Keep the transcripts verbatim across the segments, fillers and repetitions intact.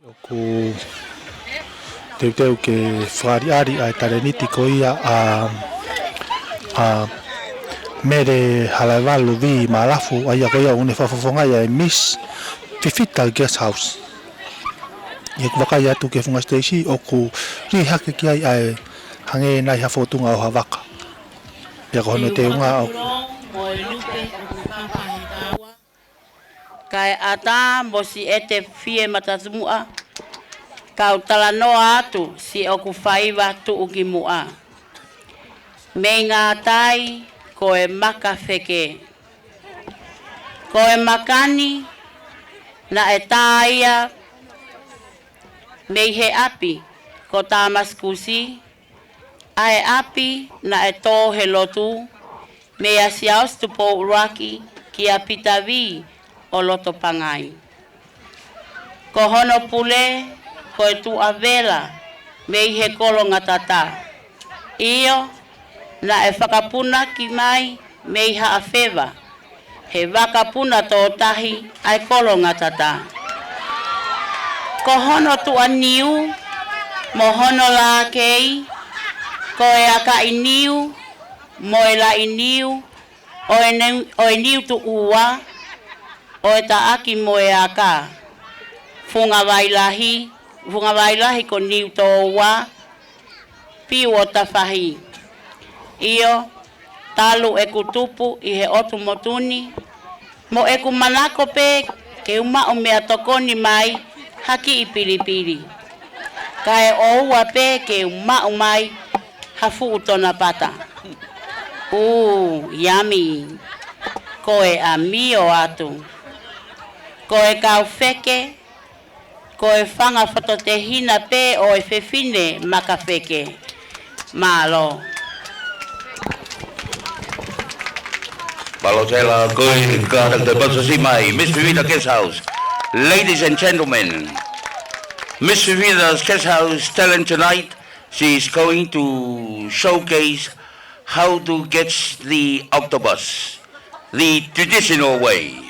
ʻOku teuteu ke fakaʻaliʻali ʻa e talēniti ko ia ʻa, ʻa Mele Halaevalu Vimalafu, ʻa ia ko ia ʻoku ne fakafofongaʻi ʻa e Miss Fifita Guest House. ʻA ia ʻoku vakai atu ki he funga siteisi ʻoku lī hake ki ai ʻa e hangē nai ha fōtunga ʻo ha vaka. ʻA ia ko hono teunga ʻoku Kae ʻatā mo Siete Fiematatumuʻa, kau talanoa atu siʻoku faiva tuʻukimuʻa. Mei Ngātai ko e Makafeke. Ko e maka ni naʻe tā ia mei he ʻapi ko Tāmasikusi, ʻa e ʻapi naʻe tō he lotu, meia Siaosi Tupou ʻUluaki kia Pita Vī ʻo Lotopangai. Ko hono pule ko e Tuʻa Vela mei he Kolongatata. ʻIo, naʻe fakapunaki mai mei Haʻafeva he vakapuna tōtahi ʻa e Kolongatata. Ko hono tuʻaniu mo hono lākei ko e akaʻi niu mo e laʻi niu ʻo e niu, ʻo e niu tuʻu ua ʻo e taʻaki mo e aka. Funga Vailahi, Funga Vailahi ko Niutōua, Piu ʻo Tafahi. ʻIo, talu ʻeku tupu ʻi he ʻotu motu ni, mo ʻeku manako pē ke u maʻu meʻatokoni mai ha kiʻi pilipili. Kae ʻoua pē ke u maʻu mai ha fuʻu tonapata. Ū, yummy. Ko e ʻamio atu. Ko e kau feke, ko e fanga fototehina pē ʻo e fefine Makafeke. Mālō. Mālō Tela, ko e kātaki te pasa si mai, Miss Fifita Guest House. Ladies and gentlemen, Miss Fifita's Guest House talent tonight, she is going to showcase how to catch the octopus, the traditional way.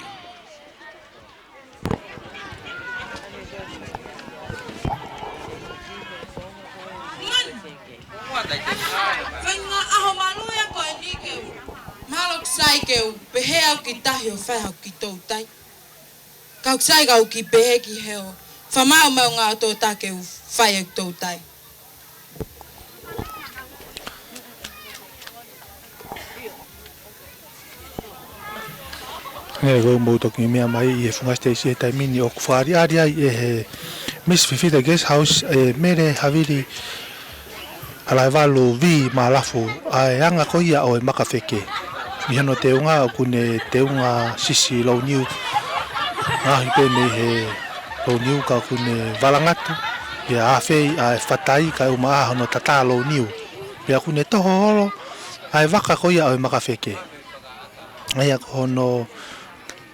Faʻahinga ʻaho mālō ia ko eni ke u, mālō ʻoku sai ke u pehē au ki tahi ʻo fai haʻaku kiʻi toutai. Ka ʻoku sai ka u kiʻi pehē ki he ʻo fakamaʻumaʻunga ʻo toutai ke u fai ʻeku toutai. Hangē ko ʻemau toki meʻa mai ʻi he funga siteisi he taimi ni ʻoku fakaʻaliʻali ai ʻe he Miss Fifita Guest House ʻe Mele Havili Halaevalu Vimalafu ʻa e anga ko ia ʻo e Makafeke. ʻI hono teunga ʻoku ne teunga sisi louniu. Ngaohi pē mei he louniu ka ʻoku ne valangatu ia ʻa e fei ʻa e fatai kae ʻumaʻā hono tatā louniu. Pea ʻoku ne toho holo ʻa e vaka ko ia ʻo e Makafeke. ʻA ia ko hono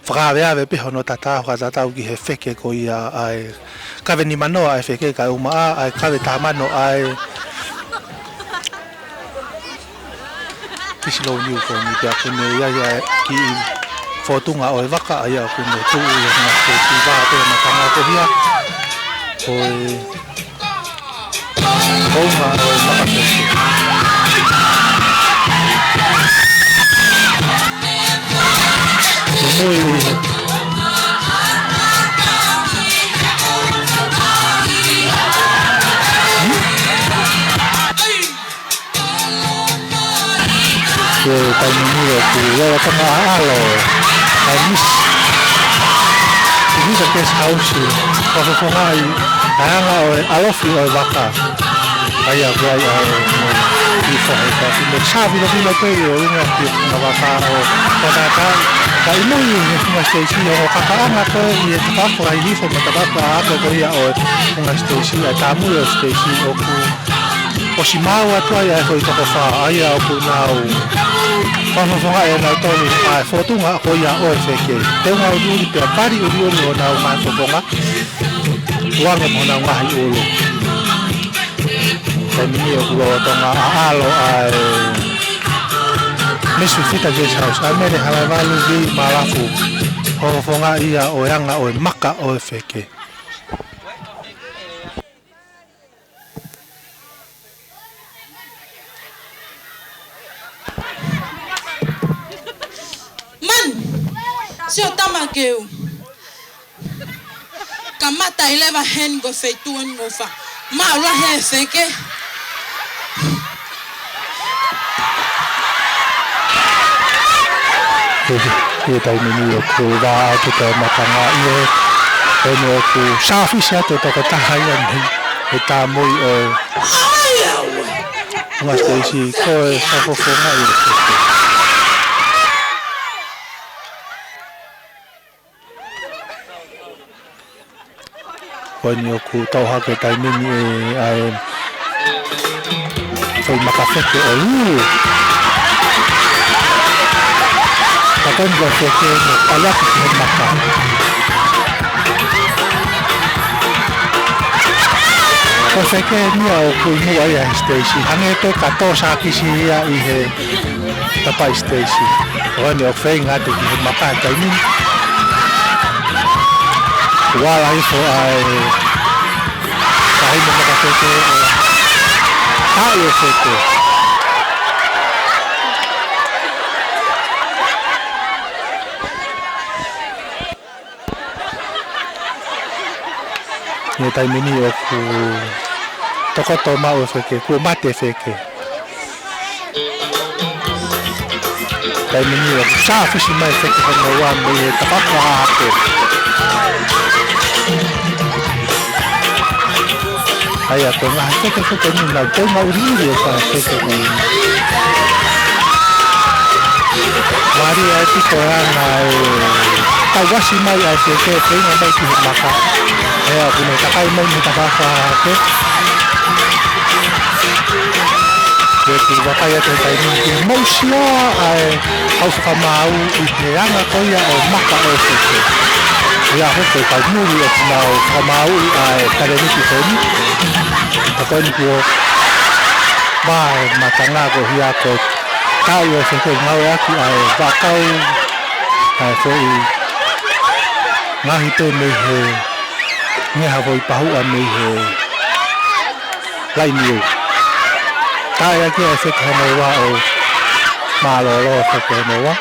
fakaaveave pē hono tatā, fakatatau ki he feke ko ia ʻa e kave nimanoa ʻa e feke kae ʻumaʻā ʻa e kave tahamano ʻa e sisi louniu ko eni. Pea ʻoku ne ʻi ai ʻa e kiʻi fōtunga ʻo e vaka, ʻa ia ʻoku ne tuʻu ʻi he ngaahi tēpile pē ʻo e matanga ko ia. Ko e Ko e ʻuhinga ʻo e Makafeke. Ko e mui. Hmm? Ko e taimi ni ʻoku lava tanga ʻa ʻAlo, ʻa e Miss Fifita Guest House, fakafofongaʻi ʻa e anga ʻo e ʻalofi ʻo e vaka. ʻA ia ko e ʻai ʻa e i fahe ka ki mo sa vilo vilo pē ʻi ʻolunga ki he funga vaka ʻo fakatātā. Ka ʻi mui he funga siteisi ʻo kakaʻanga ko ē ʻi he tapaku ai hifo mo tapaku ʻa ako ko ia ʻo e funga siteisi, ʻa e tāmui ʻo e siteisi ʻoku ʻosi maau atu ai ʻa e foʻi toko fā, ʻa ia ʻoku nau fakafofongaʻi ʻe nautolu ʻa e fōtunga ko ia ʻo e feke. Teunga uliuli pea pali uliuli ʻo nau ngaahi fofonga. Tuange mo nau ngaahi ʻulu. Taimi ni ʻoku lolotonga ʻa ʻAlo ʻa e Miss Fifita Guest House, ʻa Mele Halaevalu Vimalafu. Fakafofongaʻi ia ʻo e anga ʻo e maka ʻo e feke. keu. Kamata ʻi leva heni ko e feituʻu ʻeni ʻoku fai. Mālō e feke. ʻI he taimi ni ʻoku vā atu e maka ngāue. ʻEni ʻoku sāfisi atu e tokotaha ia mei he tāmui ʻo e Funga Siteisi, ko e fakafofonga ʻi he feke. Ko ʻeni ʻoku tau hake taimi ni ʻa e foʻi maka feke ʻo Lulu. Ka ko ʻeni ko e feke ʻeni ʻoku ʻalu atu ki he maka. Ko e feke ʻeni ia ʻoku ʻi muʻa ia he siteisi. Hangē pē ka tō sākisi ia ʻi he tapaʻi siteisi. Ko ʻeni ʻoku feinga atu ki he maka he taimi ni. Kuo ala hifo ʻa e taha ʻi he maka feke ʻo taaʻi e feke. ʻI he taimi ni ʻoku tokoto maʻu e feke, kuo mate e feke. Taimi ni ʻoku sāfisi mai e feke hono ua mei he tafaʻaki ʻa Hahake. ʻA ia ko e ngaahi feke feke ni naʻe teunga ʻuliʻuli e fā feke ko eni. Mālie ʻaupito e anga e tauʻasi mai ʻa e feke, feinga mai ki he maka. ʻA ia ʻoku ne takai mai mei he tafaʻaki ʻa Hahake. Ke u vakai atu he taimi ni ke mousia ʻa e kau fakamaau ʻi he anga ko ia ʻo e maka ʻo e feke. ʻA ia ko e kau muli ʻoku nau fakamaauʻi ʻa e talēniti ko eni. Ka ko eni kuo vā e matanga ko ia ko e taaʻi ʻo e feke, ngāueʻaki ʻa e vaʻakau, ʻa e foʻi ngaohi pē mei he, mei ha foʻi pahuʻa mei he laini ʻo taaʻi ʻaki e feke hono ua ʻo mālōlō e feke hono ua.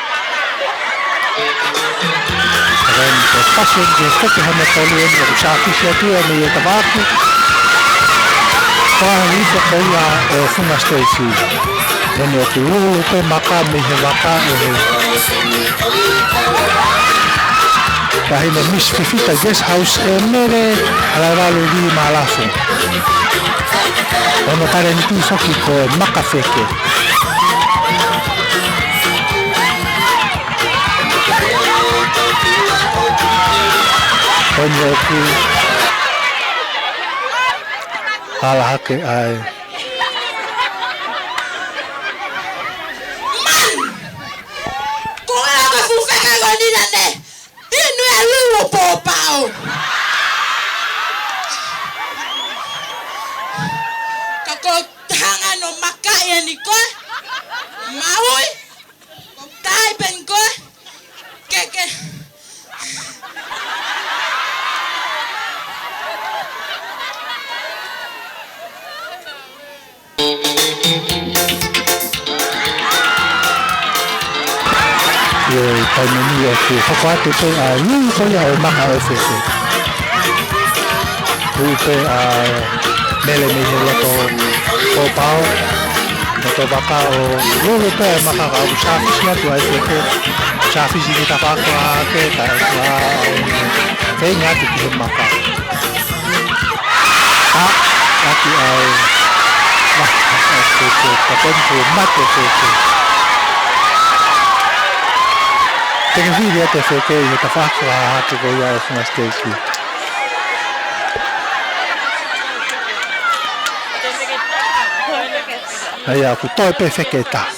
Then ko e fasi ʻeni ki he feke hono tolu ʻeni ʻoku sāfisi atu ia mei he tafaʻaki. Pea hifo ko ia ʻo Funga Siteisi. ʻEni ʻoku lulu pē maka mei he vaka ʻe he taʻahine Miss Fifita Guest House ʻe Mele Halaevalu Limalafu. Hono talēniti foki ko e maka feke. ʻEni ʻoku ala hake ʻa e Ko e ala ko e fuʻu feke ko eni naʻa ne inu e lulu pōpao. Ka ko e hanga ʻo makaʻi ʻeni ko e maui, ko e taaʻi pē ʻeni ko e keke. ʻI he taimi ni ʻoku hoko atu pē ʻa e lulu ko ia ʻo e maka ʻo e feke. Hū pē ʻa Mele mei he loto pōpao, loto vaka ʻo lulu pē ʻa e maka ka ʻoku sāfisi atu ʻa e feke. Sāfisi ki he tafaʻaki ʻa Hahake kae ʻoua ʻe feinga atu ki he maka. ʻA, ʻaki ʻa e maka ʻo e feke, ka ko ʻeni kuo mate e feke. Te ke fili atu e feke ʻi he tafaʻaki ʻa Hahake ko ia ʻo Funga Siteisi. ʻA ia ʻoku toe pē feke ʻe taha.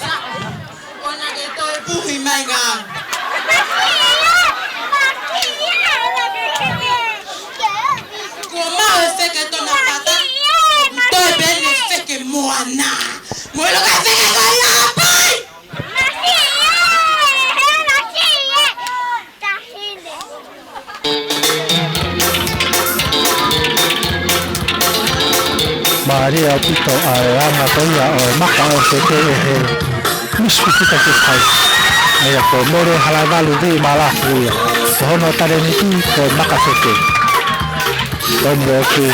Ko ena ke toe puhi mai ngā. Kuo maʻu e feke Tonapata, toe pē ʻeni e feke Moana. Mo e loka e feke ko ia ʻa Pai. Mālie ʻaupito ʻa e anga ko ia ʻo e maka ʻo e feke ʻe he Miss Fifita Guest House. ʻA ia ko Mele Halaevalu Limalafu ia. Ko hono talēniti ko e makafeke. Ko eni ʻoku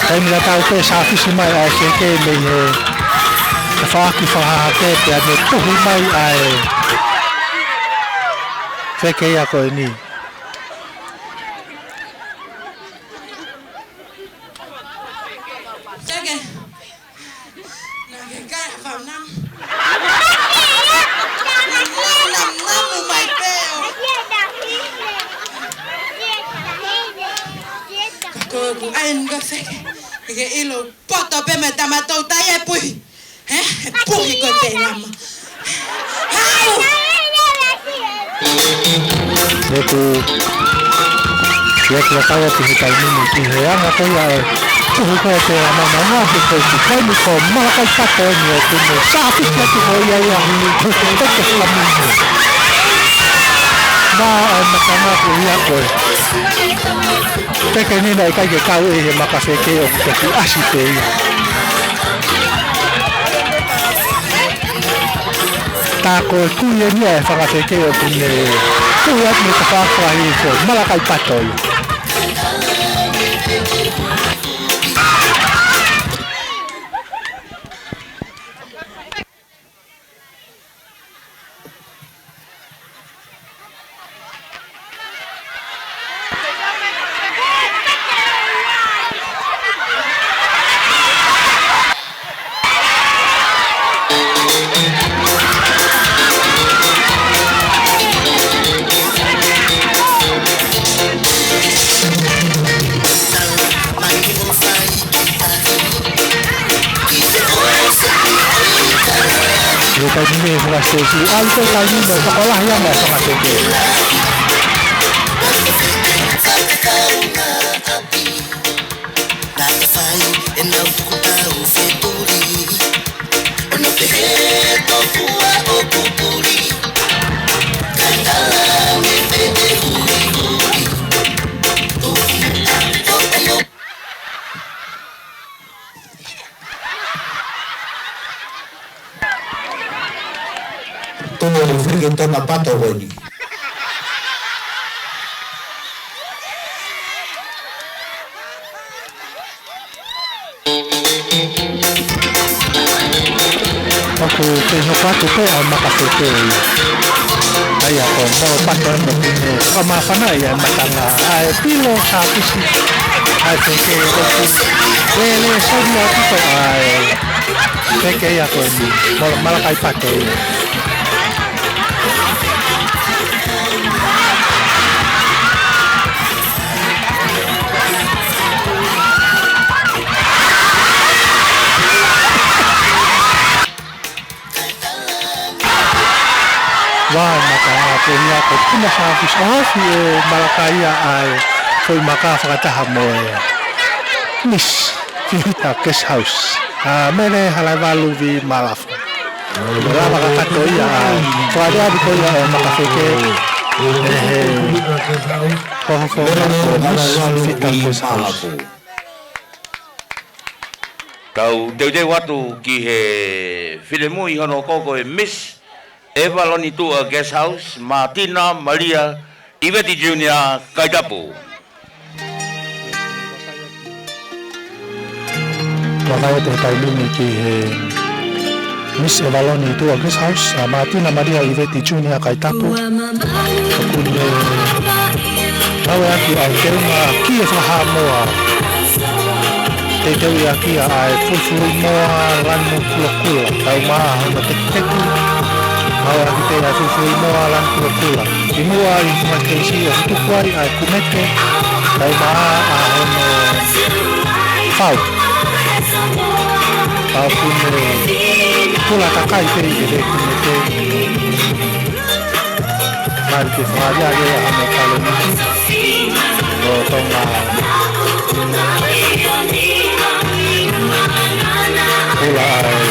taimi tatau pē sāfisi mai ʻa e feke mei he tafaʻaki fakahahake pea ne puhi mai ʻa e feke ia ko eni. Feke. Naʻá ke kai ha fānau. Namu, namu mai pē ʻo. Ka ko ʻeku ʻai eni ka feke. Ke ke ʻilo poto pē mei tamatou tai e puhi. He? E puhi ko e telama. Hau! ʻOku, ʻoku ʻikai ke u ʻilo ki he taimi ni ki he anga ko ia e puhi ko e telama, naʻa ngā te ko e ki taimi ko Malakai Pato eni ʻoku ne sāfisi atu ko ia ia. Teke flamingo. Mā ʻa e matanga ko ia ko e. Feke ni naʻe ʻikai ke kau ʻi he makafeke ʻoku toki ʻasi pē ia. Tā ko e kui eni ʻa e fanga feke ʻoku ne kui atu mei he tafaʻaki ko Malakai Pato ia. Ko e taimi ni ʻe fakasesi, ʻalu ko e taimi ni ʻo fakalahi ʻa e fanga feke. Tō feke tona pato ko eni. ʻOku te hoko atu pē ʻa e makafeke ia. ʻA ia ko e molo pato ʻoku ne fakamāfanaʻi ʻa e matanga ʻa e pilo sāfisi ʻa e feke ʻoku lele soni atu ko ʻa e feke ia ko eni. Molo Malakai Pato ia. Vai, maka, ko ia ko Puna Sāfisi, ʻoku ofi ʻe Malakai ia ʻa e foʻi maka fakataha mo e Miss Fiorita Guest House. ʻA Mele Halaivalu Vimalafu. Lava kakato ia ʻa e fakaʻaliʻali ko ia ʻo e makafeke. ʻE he hohoko ko Miss Fiorita Guest House. Tau teuteu atu ki he finemui hono hoko ko e Miss Evaloni Tuʻa Guest House, Mātina Malia ʻIveti Junior Kaitapu. Vakai atu he taimi ni ki he Miss Evaloni Tuʻa Guest House, ʻa Mātina Malia ʻIveti Junior Kaitapu. ʻOku ne ngāueʻaki ʻa e teunga ʻaki e fakahamoa. Teuteuʻi ʻaki ʻa e fulufuluʻimoa lanu kulokula, kae ʻumaʻā hono tekiteki. Ngāueʻaki pē ʻa e fulufuluʻimoa lanu kulokula. ʻI muʻa ʻi he fakakeisi ʻoku tuku ai ʻa e kumete, kae ʻumaʻā ʻa hono fau. Ka ʻoku ne pula kakai pē ʻi he kumete. Mai ke fakaʻaliʻali ʻa hono talēniti. ʻO Tonga. Pula ai.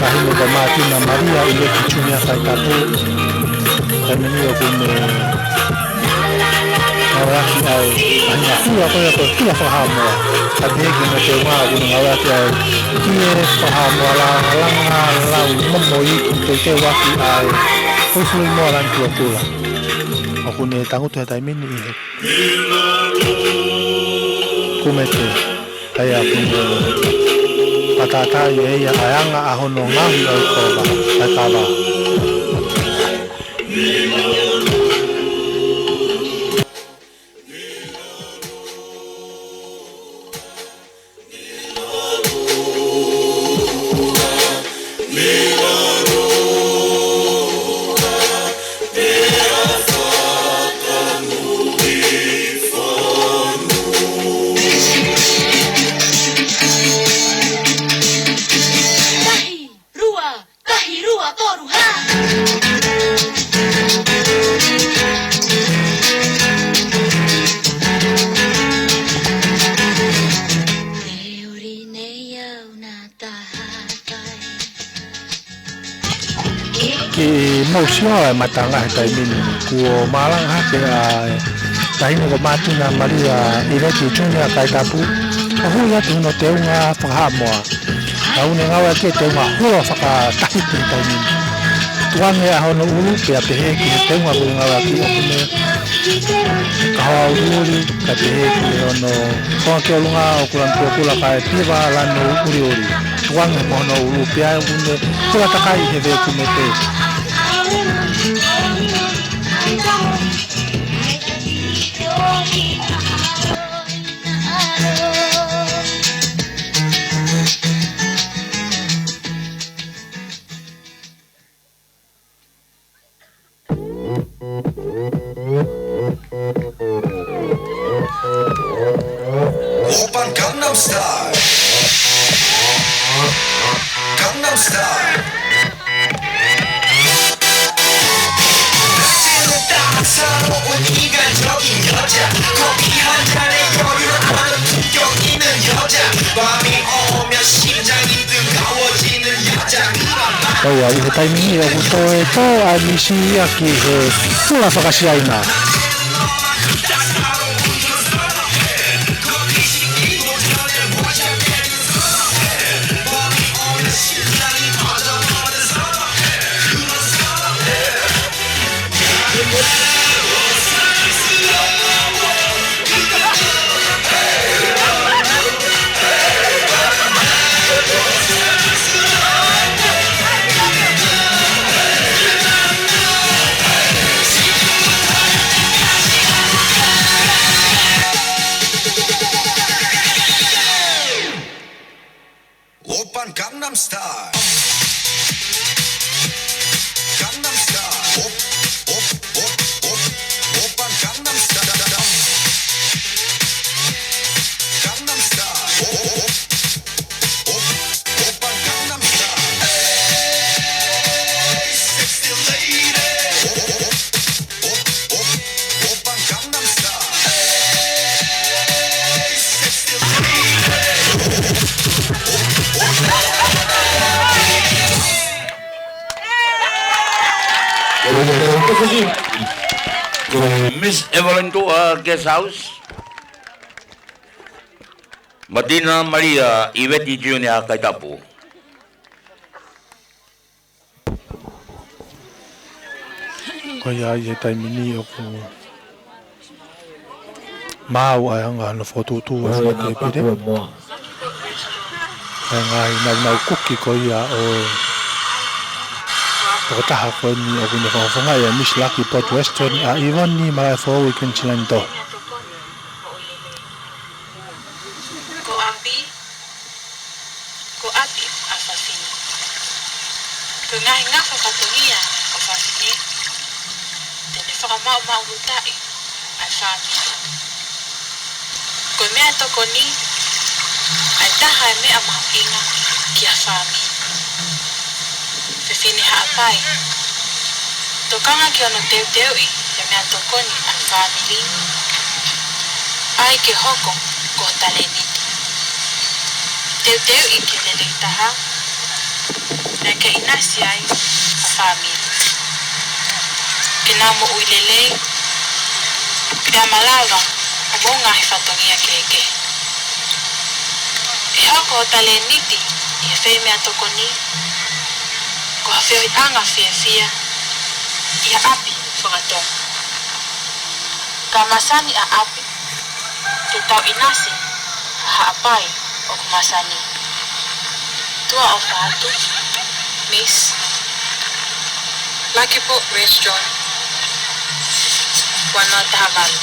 Tahi mo ka Mātina Malia ʻIveti Junior Kaitapu. Taimi ni ʻoku ne ngāueʻaki ʻa ʻa e ngaahi hula ko ia ko e hula fakahaʻamoa. Ka pehē ki he teunga ʻoku ne ngāueʻaki ai ʻa e fakahaʻamoa langa, langa, lau, momo iiki, teuteu ʻaki ʻa e fulufulumoa lanu tuʻakula. ʻOku ne tangutu he taimi ni ʻi he kumete, ʻa ia ʻoku ne pātataʻi ʻe ia ʻa e anga ʻa hono ngaohi ʻo e kova, ʻa e kava. Tahi, rua, tahi, rua, toru, hā! Te uri nei au na taha kai. Kiʻi mou sio ʻa e matanga he taimi ni, kuo malanga hake ʻa e taʻahine ko Mātina Malia ʻIveti Junior Kaitapu, ʻo hui atu hono teunga fakahaʻamoa. Ka ʻoku ne ngāueʻaki e teunga hula fakatahiti he taimi ni. Tukuange ʻa hono ʻulu pea pehē ki he teunga ʻoku ne ngāueʻaki, ʻoku ne kahoa uliuli, kae pehē ki hono konga ki ʻolunga ʻoku lanu tuʻakula kae piva lanu uliuli. Tukuange mo hono ʻulu pea ʻoku ne hula takai he veʻe kumete. Oppa Gangnam Style. Gangnam Style. ʻOiauē, ʻi he taimi ni ʻoku toe tō ʻa e misi ia ki he hula faka-Siaina. Oppa Gangnam Style. Gangnam Style. Op, op, op, op. Oppa Gangnam Style. Gangnam Style. Op, op, op, op. Oppa Gangnam Style. Hey, sexy lady. Op, op, op. Miss Evelyn Tuʻa Guest House. Mātina Malia ʻIveti Junior Kaitapu. Ko ia ʻi he taimi ni ʻoku maau ʻa e anga hono fokotuʻutuʻu ʻa e fanga tēpile. ʻA e ngaahi naunau kuki ko ia ʻo e tokotaha ko eni ʻoku ne fakafofongaʻi ʻa e Miss Lucky Pot Western, ʻa ʻIvoni Malaʻefoʻou ʻi Queensland. Ko ʻapi, ko ʻapi ʻa fafine. Ko e ngaahi ngafa fatongia ʻo fafine, te ne fakamaʻumaʻulutaʻi ʻa e fāmili. Ko e meʻatokoni ʻa e taha e meʻa mahuʻinga ki ha fāmili. Fefine Haʻapai, tokanga ki hono teuteuʻi e meʻatokoni ʻa e fāmili, ʻai ke hoko ko ho talēniti. Teuteuʻi ke lelei taha, naʻe kei ʻinasi ai ha fāmili. Ke nau moʻui lelei, pea malava ʻa mo e ngaahi fatongia kehekehe. ʻE hoko ʻo talēniti ʻi he feimeʻatokoni ko ha feohiʻanga fiefia ʻi ha ʻapi fakatonga. Ka masani ʻa ʻapi ke tau ʻinasi ha haʻapai ʻoku masani. Tuʻa ʻofa atu, Miss Lucky Pot Restaurant, ua noa taha valu.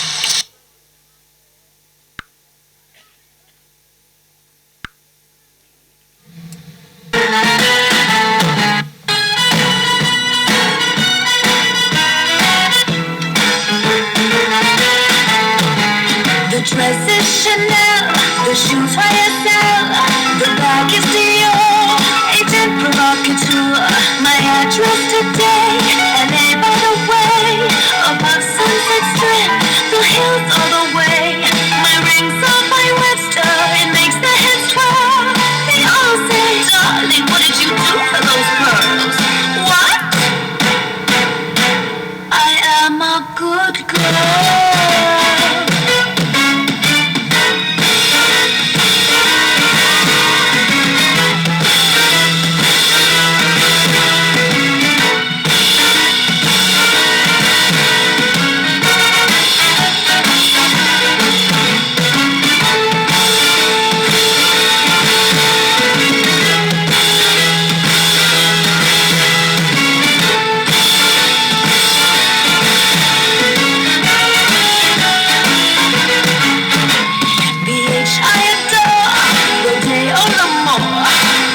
The dress is Chanel, the shoes Y S L, the bag is Dior, agent provocateur. My address today, L A by the way, above Sunset Strip, the hills all the way. My rings are by Webster, it makes the heads twirl. They all say, "Darling, what did you do for those pearls?" What? I am a good girl. B H I adore, Rodeo no more.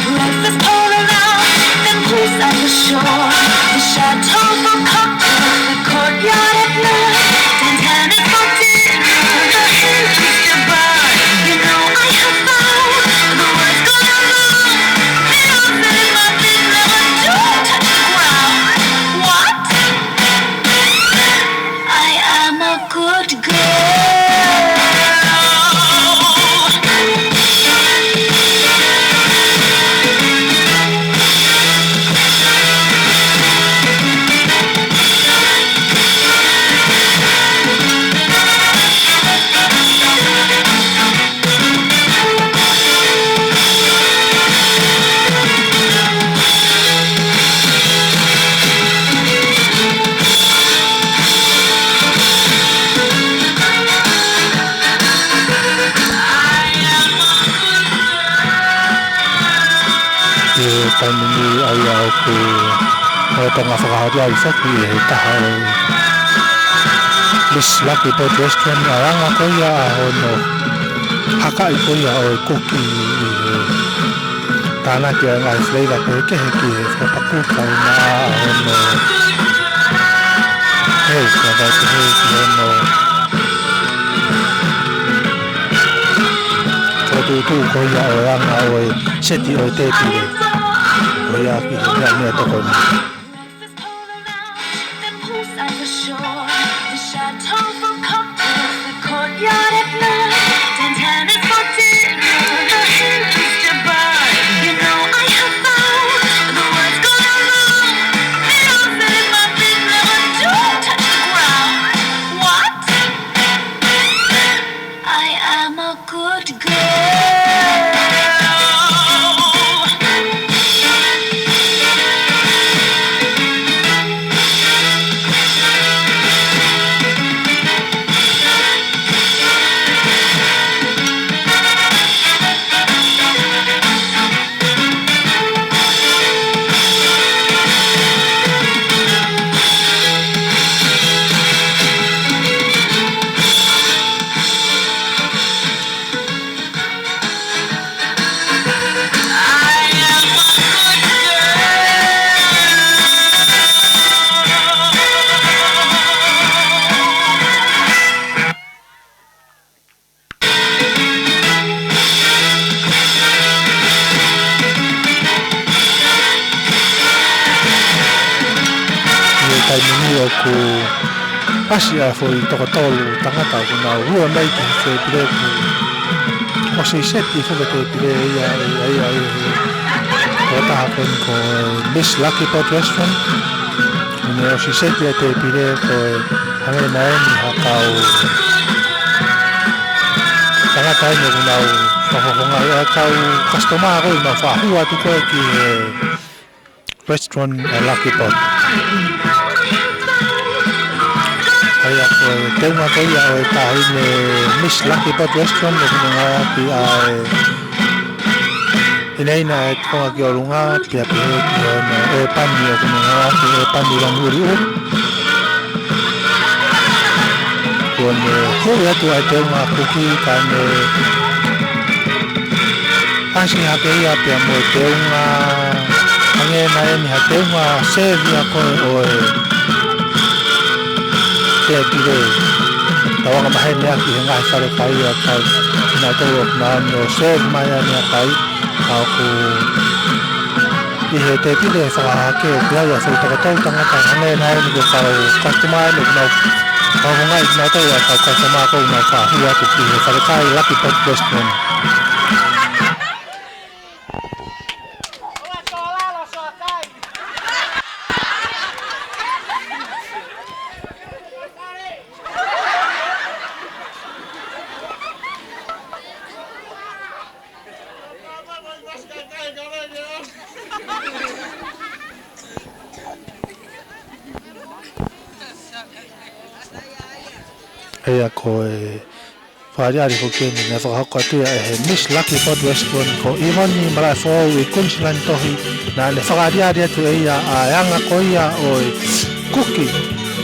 Breakfast all around, then pools at the shore. The chateau for cocktails, the courtyard at night. Titanic for dinner, the hills to burn. You know I have found the world's gone around. They all say my feet never do touch the ground. What? I am a good girl. ʻI he taimi ni ʻa ia ʻoku ʻi ai e tanga fakahāʻi ai saki ʻe he taha ʻo e Miss Lucky Pot Restaurant ʻa e anga ko ia ʻa hono hakaʻi ko ia ʻo e kuki ʻi he tānaki ʻa e ngaahi flavor kehekehe ki he fakapaku kae ʻumaʻā hono hei, ka vai ke hei ki hono fokotuʻutuʻu ko ia ʻo e anga ʻo e seti ʻo e tēpile. Ko ia ki he meʻa, meʻatokoni. Breakfast all around, then pools at the shore. The chateau for cocktails, the courtyard at night. Titanic for dinner, the hills to burn. You know I have found the world's gone around. They all say my feet never do touch the ground. What? I am a good girl. ʻI he taimi ni ʻoku ʻasi ʻa e foʻi toko tolu tangata ʻoku nau ua mai ki he tēpile, kuo ʻosi seti foki e tēpile ia, ia, ia, ia, ko e taha ko eni ko e Miss Lucky Pot Restaurant. Kuo ne ʻosi seti e tēpile ko e hangē nai eni ha kau tangata eni ʻoku nau fakafofongaʻi ʻa e kau customer ko ē ʻoku nau fakahū atu ko ē ki he restaurant ʻa e Lucky Pot. ʻA ia ko e teunga ko ia ʻo e taʻahine Miss Lucky Pot Restaurant ʻoku ne ngāueʻaki ʻa e ʻineina ʻe tokonga ki ʻolunga, pea pehē ki hono ʻēpani ʻoku ne ngāueʻaki, ʻēpani langiʻuli ʻuhu. Kuo ne hū atu ʻa e teunga kuki ka ne ʻasi hake ia pea mo e teunga, hangē nai eni ha teunga sēvia ko ē ʻo e tēpile. Tau angamaheni ʻaki he ngaahi falekai ʻa e kau, kinautolu ʻoku nau ō ʻo sēvi mai ʻa e meʻakai, ka ʻoku ʻi he tēpile fakahahake ʻoku ʻi ai ʻa e foʻi toko tolu tangata hangē nai eni ko e kau customer eni ʻoku nau fakafofongaʻi kinautolu ʻa e kau customer ko ē ʻoku nau fakahū atu ki he falekai Lucky Pot Restaurant. ʻA ia ko e fakaʻaliʻali ko eni naʻe fakahoko atu ia ʻe he Miss Lucky Pot Restaurant ko ʻIvoni Malaʻefoʻou ʻi Queensland Tohi, naʻa ne fakaʻaliʻali atu ʻe ia ʻa e anga ko ia ʻo e kuki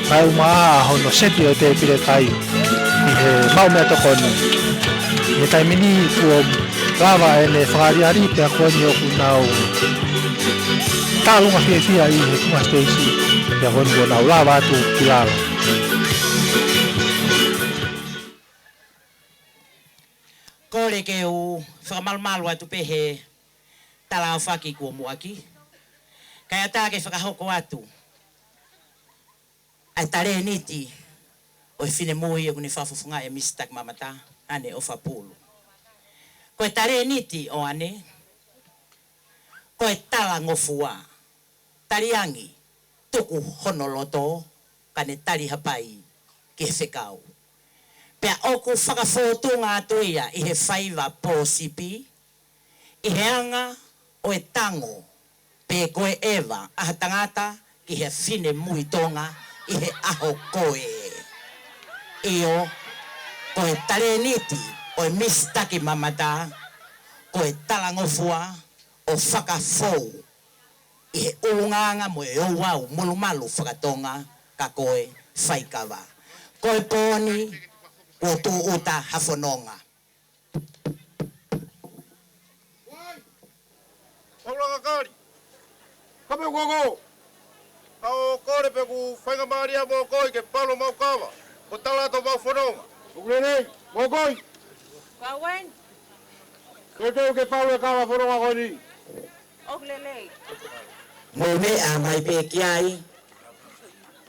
kae ʻumaʻā hono seti ʻo e tēpile kai ʻi he maʻu meʻatokoni. ʻI he taimi ni kuo lava ʻene fakaʻaliʻali pea ko eni ʻoku nau tālunga fiefia ʻi he funga siteisi, pea ko eni kuo nau lava atu ki lalo. Kole ke u fakamalumalu atu pē he tala ʻaofaki kuo muʻaki, kae ʻatā ke fakahoko atu ʻa e talēniti ʻo e finemui ʻoku ne fakafofongaʻi ʻa e Miss Takimamata, ʻAne ʻOfapulu. Ko e talēniti ʻo ʻAne, ko e talangofua, taliangi, tuku hono loto, ka ne tali hapai ki he fekau. Pea ʻoku fakafōtunga atu ia ʻi he faiva pōsipi, ʻi he anga ʻo e tango, pe ko e ʻeva ʻa ha tangata ki he finemui Tonga ʻi he ʻaho ko ē. ʻIo, ko e talēniti ʻo e Miss Takimamata, ko e talangofua ʻo fakafou ʻi he ʻulungaanga mo e ouau molumalu fakatonga ka ko e faikava. Ko e pō ni, kuo tūʻuta ha fononga. Paula Kakali. Kape koko. ʻA ʻo kole pē ʻoku faingamālie mo koi ke palu homau kava, mo tala atu homau fononga. ʻOku lelei, mo koi. Kau eni. Ke teu ke palu e kava fononga ko eni. ʻOku lelei. Mou meʻa mai pē ki ai.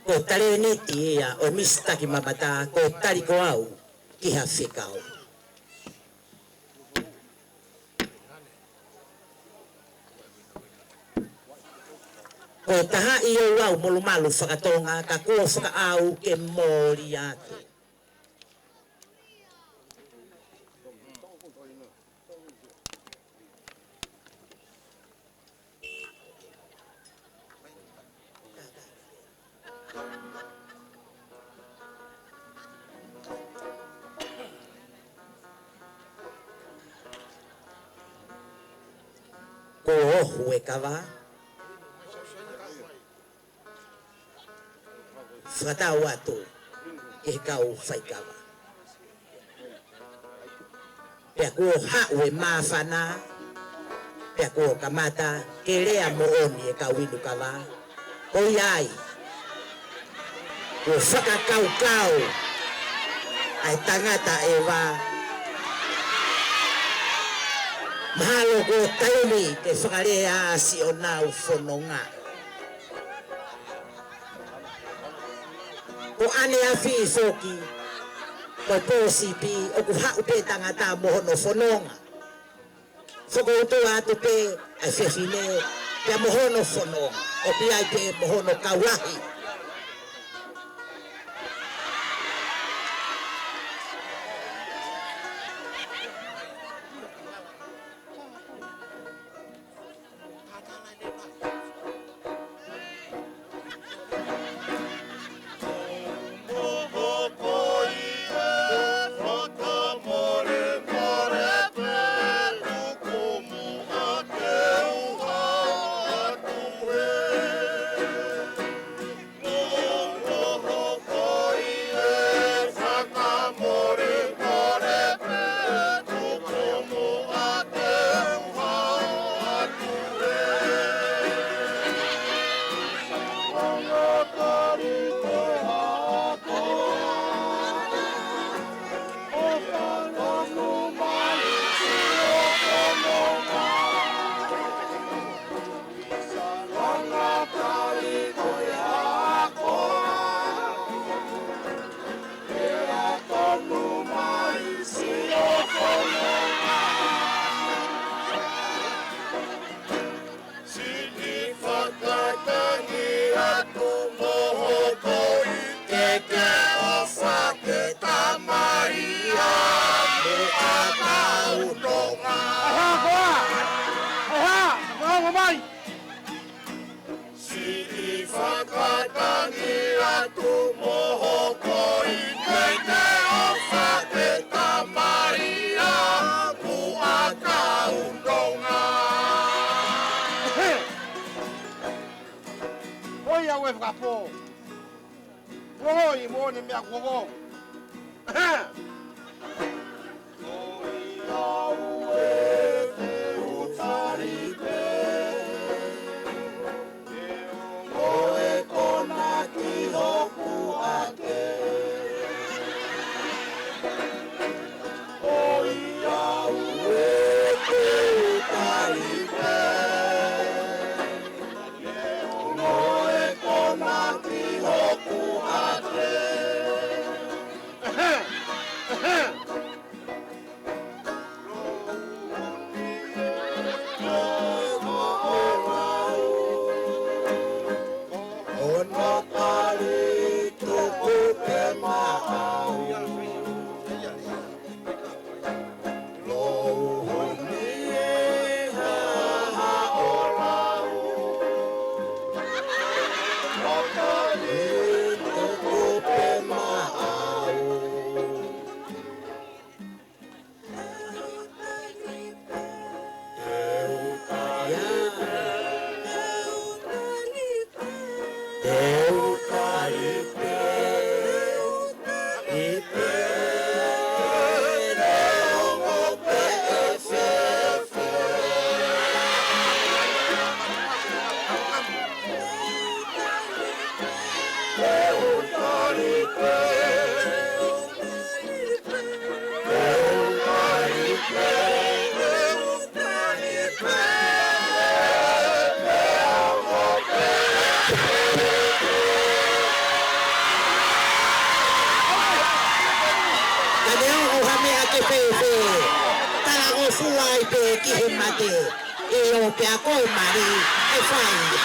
Ko e talēniti ia ʻo e Miss Takimamata, ko e tali ko au ki ha fekau. Ko e taha ʻi he ouau molumalu fakatonga ka kuo fakaʻau ke mole atu. Kuo ohu e kava. Fakatau atu ki he kau faikava. Pea kuo haʻu e māfana, pea kuo kamata ke lea moʻoni e kau inu kava. Ko ia ai, kuo fakakaukau ʻa e tangata ʻeva. Mahalo kuo taimi ke fakalea siʻonau fononga. Ko ʻaneafi foki, ko e pōsipi, ʻoku haʻu pē tangata mo hono fononga. Fokoutua atu pē ʻa e fefine, pea mo hono fononga, ʻoku ʻi ai pē mo hono kau lahi. pō. Moʻoni, moʻoni meʻa kuo. Ka ne ongo ha meʻa ke fēfē, talangofua ai pē ki he mate, ʻio pea ko e mali ʻe fai ia.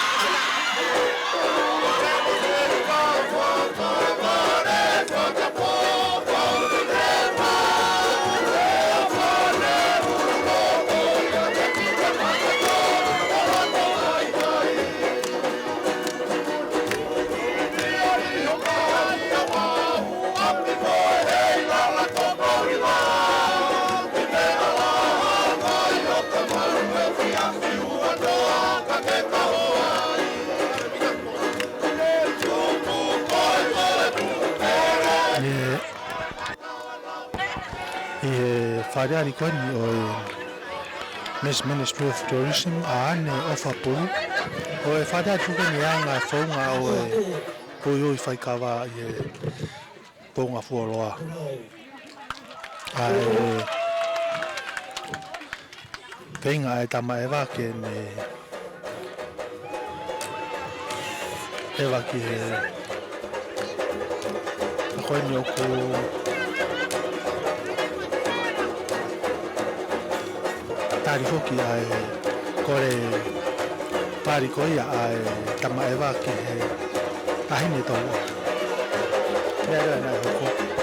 ʻI he, ʻi he faleʻi ko eni ʻo e Miss Ministry of Tourism, ʻa ʻAne ʻOfapulu. ʻO e faleʻi ko eni anga e founga ʻo e puiui faikava ʻi he Ponga Fuoloa. ʻA e feinga ʻa e tama ʻeva ke ne ʻeva ki he, ʻa ko eni ʻoku tali foki ʻa e kole pali ko ia ʻa e tama ʻeva ki he taʻahine toua. Meʻa leva naʻe hoko.